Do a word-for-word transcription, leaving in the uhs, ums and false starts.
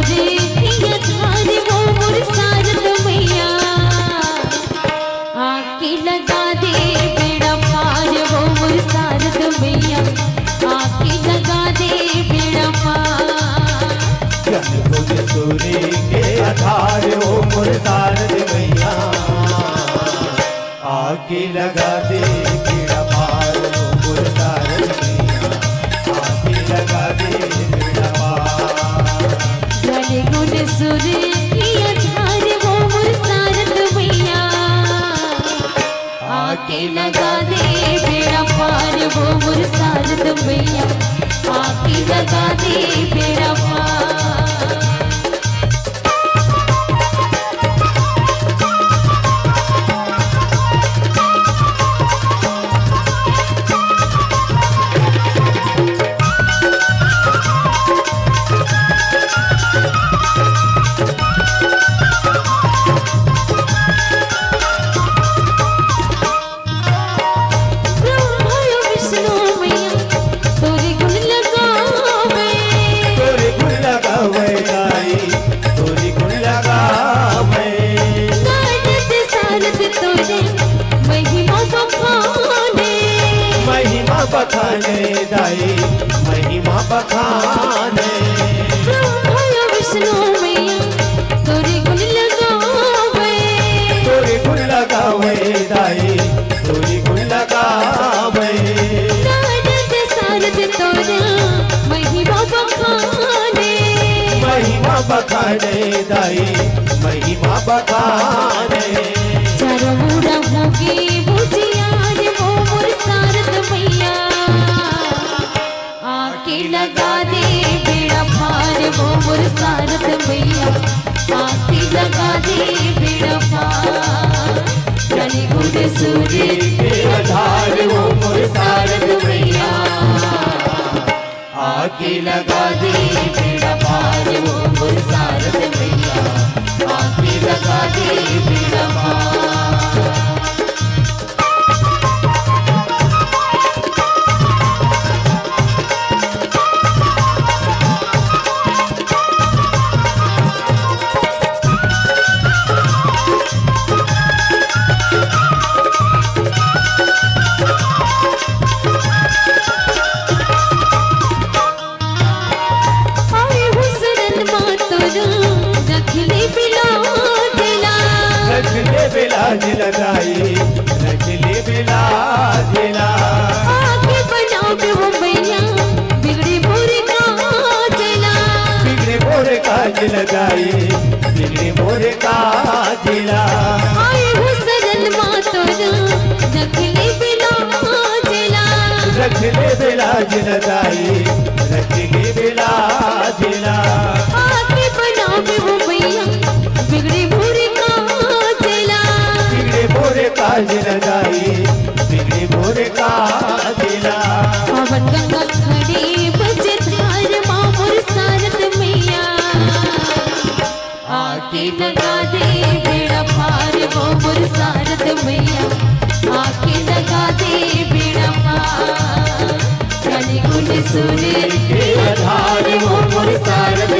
रे, ये धार वो मोर सारद मैया, आके लगा दे बेड़ा पार वो मोर सारद मैया, आके लगा दे बेड़ा पार। चतुर्भुज सूर्य के आधार वो मोर सारद मैया, आके लगा दे बेड़ा पार वो मोर सारद मैया, आके लगा दे बेड़ा पार। गले गुण सुर की आधार वो मोर सारद मैया, आके लगा दे बेड़ा पार वो मोर सारद मैया, आके लगा दे बेड़ा पार। ब्रह्मा विष्णु मैया तोरे गुण लगावे। तोरे गुण लगावे दाई, तोरे गुण लगावे। नारद सारद तोरे महिमा बखाने। महिमा बखाने दाई, महिमा बखाने। ब्रह्मा विष्णु मैया तोरे गुण लगावे। तोरे गुण लगावे दाई, तोरे गुण लगावे। नारद सारद तोरे महिमा बखाने। महिमा बखाने दाई, महिमा बखाने। चारों ओर होगे उजियार वो मोर सारद मैया, आके लगा दे बेड़ा पार वो मोर सारद मैया, आके लगा दे बेड़ा पार। गले गुण सूर्य के आधार वो मोर सारद मैया, आके लगा दे बेड़ा पार वो मोर सारद मैया, आके लगा दे बेड़ा पार। आए हो शरण मा तोर, रख ले बिलाज ला। रख ले बिलाज ला दाई, रख ले बिलाज ला। आके बनावे वो मैया, बिगड़े मोर काज ला। बिगड़े मोर काज ला दाई, बिगड़े मोर काज ला। आए हो शरण मा तोर, रख ले बिलाज ला। रख ले बिलाज ला दाई, रख ले बिलाज ला। आके बनावे वो मैया, बिगड़े मोर काज ला। बिगड़े मोर काज ला दाई, बिगड़े मोर काज ला। पावन गंगा खड़े मझधार मा मोर सारद मैया, आके लगा दे बेड़ा पार वो मोर सारद मैया, आके लगा दे बेड़ा पार। गले गुण सूर्य के आधार वो मोर सारद